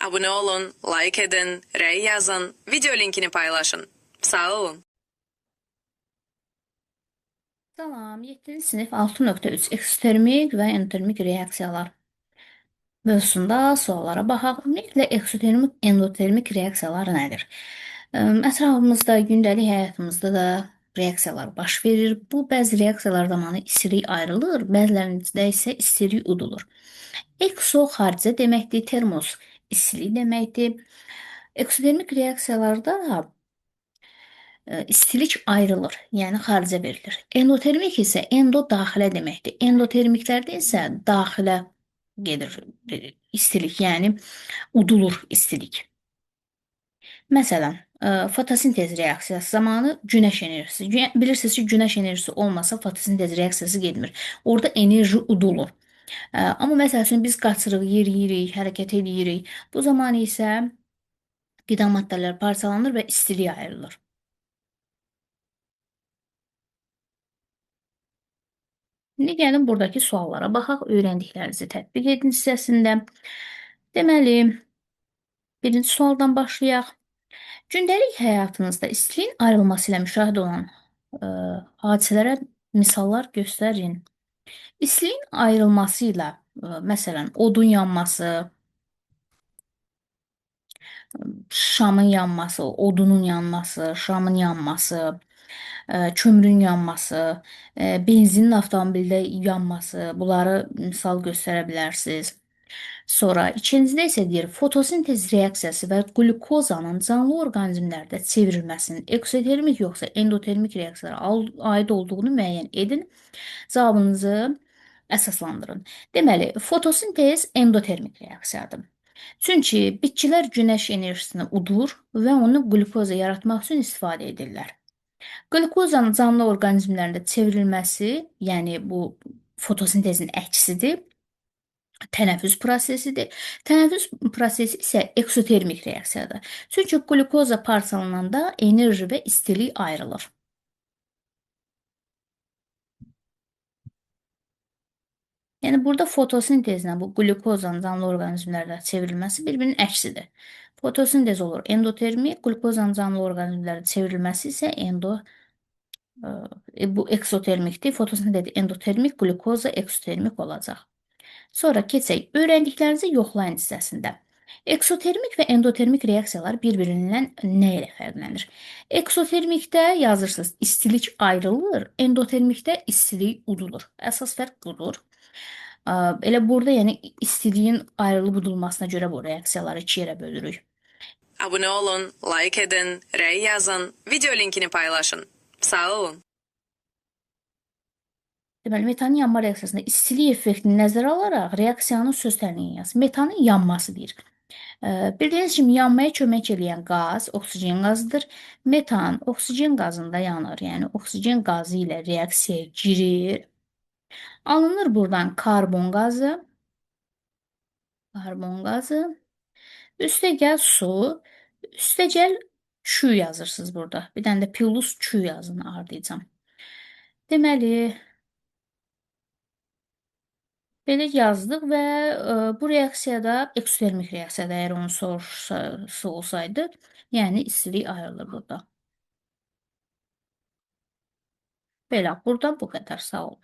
Abone olun, like edin, rey yazın, video linkini paylaşın. Sağ olun. Salam, 7-ci sinif 6.3 eksotermik və endotermik reaksiyalar mövzusunda suallara baxaq. Ümumiyyətlə, eksotermik, endotermik reaksiyalar nədir? Ətrafımızda, gündəlik həyatımızda da reaksiyalar baş verir. Bu, bəzi reaksiyalar zamanı istilik ayrılır, bəzilərində isə istilik udulur. Ekso xaricə deməkdir, termos istilik deməkdir. Eksotermik reaksiyalarda istilik ayrılır, yəni xaricə verilir. Endotermik isə endo daxilə deməkdir. Endotermiklərdə isə daxilə gedir istilik, yəni udulur istilik. Məsələn, fotosintez reaksiyası zamanı günəş enerjisi. Bilirsiniz ki, günəş enerjisi olmasa fotosintez reaksiyası getmir. Orada enerji udulur. Amma məsəl üçün biz qaçırıq, yeriyirik, hərəkət edirik. Bu zaman isə qida maddələri parçalanır və istilik ayrılır. İndi gəlin buradakı suallara baxaq. Öyrəndiklərinizi tətbiq edin hissəsində. Deməli, birinci sualdan başlayaq. Gündəlik həyatınızda istiliyin ayrılması ilə müşahidə olan hadisələrə misallar göstərin. İstiliyin ayrılması ilə, məsələn, odun yanması, şamın yanması, odunun yanması, şamın yanması, kömürün yanması, benzinin avtomobildə yanması, bunları misal göstərə bilərsiniz. Sonra ikincidə isə deyir, fotosintez reaksiyası və qlükozanın canlı orqanizmlərdə çevrilməsinin eksotermik yoxsa endotermik reaksiyalara aid olduğunu müəyyən edin. Cavabınızı əsaslandırın. Deməli, fotosintez endotermik reaksiyadır. Çünki bitkilər günəş enerjisini udur və onu qlükoza yaratmaq üçün istifadə edirlər. Qlükozanın canlı orqanizmlərində çevrilməsi, yəni bu fotosintezin əksidir, tənəffüs prosesidir. Tənəffüs prosesi isə eksotermik reaksiyadır. Çünki qlükoza parçalananda enerji və istilik ayrılır. Yəni burada fotosintezlə bu qlükozanın canlı orqanizmlərdə çevrilməsi bir-birinin əksidir. Fotosintez olur endotermik, qlükozanın canlı orqanizmlərdə çevrilməsi isə bu eksotermikdir. Fotosintez endotermik, qlükoza eksotermik olacaq. Sonra keçək öyrəndiklərinizi yoxlayın hissəsində. Eksotermik və endotermik reaksiyalar bir-birindən nə ilə fərqlənir? Eksotermikdə yazırsınız, istilik ayrılır, endotermikdə istilik udulur. Əsas fərq budur. Elə burada yəni istiliyin ayrılıb udulmasına görə bu reaksiyaları iki yerə bölürük. Abone olun, like edin, rey yazın, video linkini paylaşın. Sağ olun. Deməli, metanın yanma reaksiyasında istilik effektini nəzərə alaraq reaksiyanın söz təhlilini yaz. Metanın yanması deyir. Bildiyiniz kimi yanmaya kömək eləyən qaz oksigen qazıdır. Metan oksigen qazında yanır. Yəni oksigen qazı ilə reaksiyaya girir. Alınır buradan karbon qazı. Karbon qazı. Üstəgəl su. Üstəgəl Q yazırsınız burada. Bir dənə də plus Q yazın ardıyacam. Deməli, belə yazdıq və bu reaksiyada eksotermik reaksiyada əgər onu soruşsa olsaydı, yəni istilik ayrılır burada. Belə, buradan bu qədər. Sağ olun.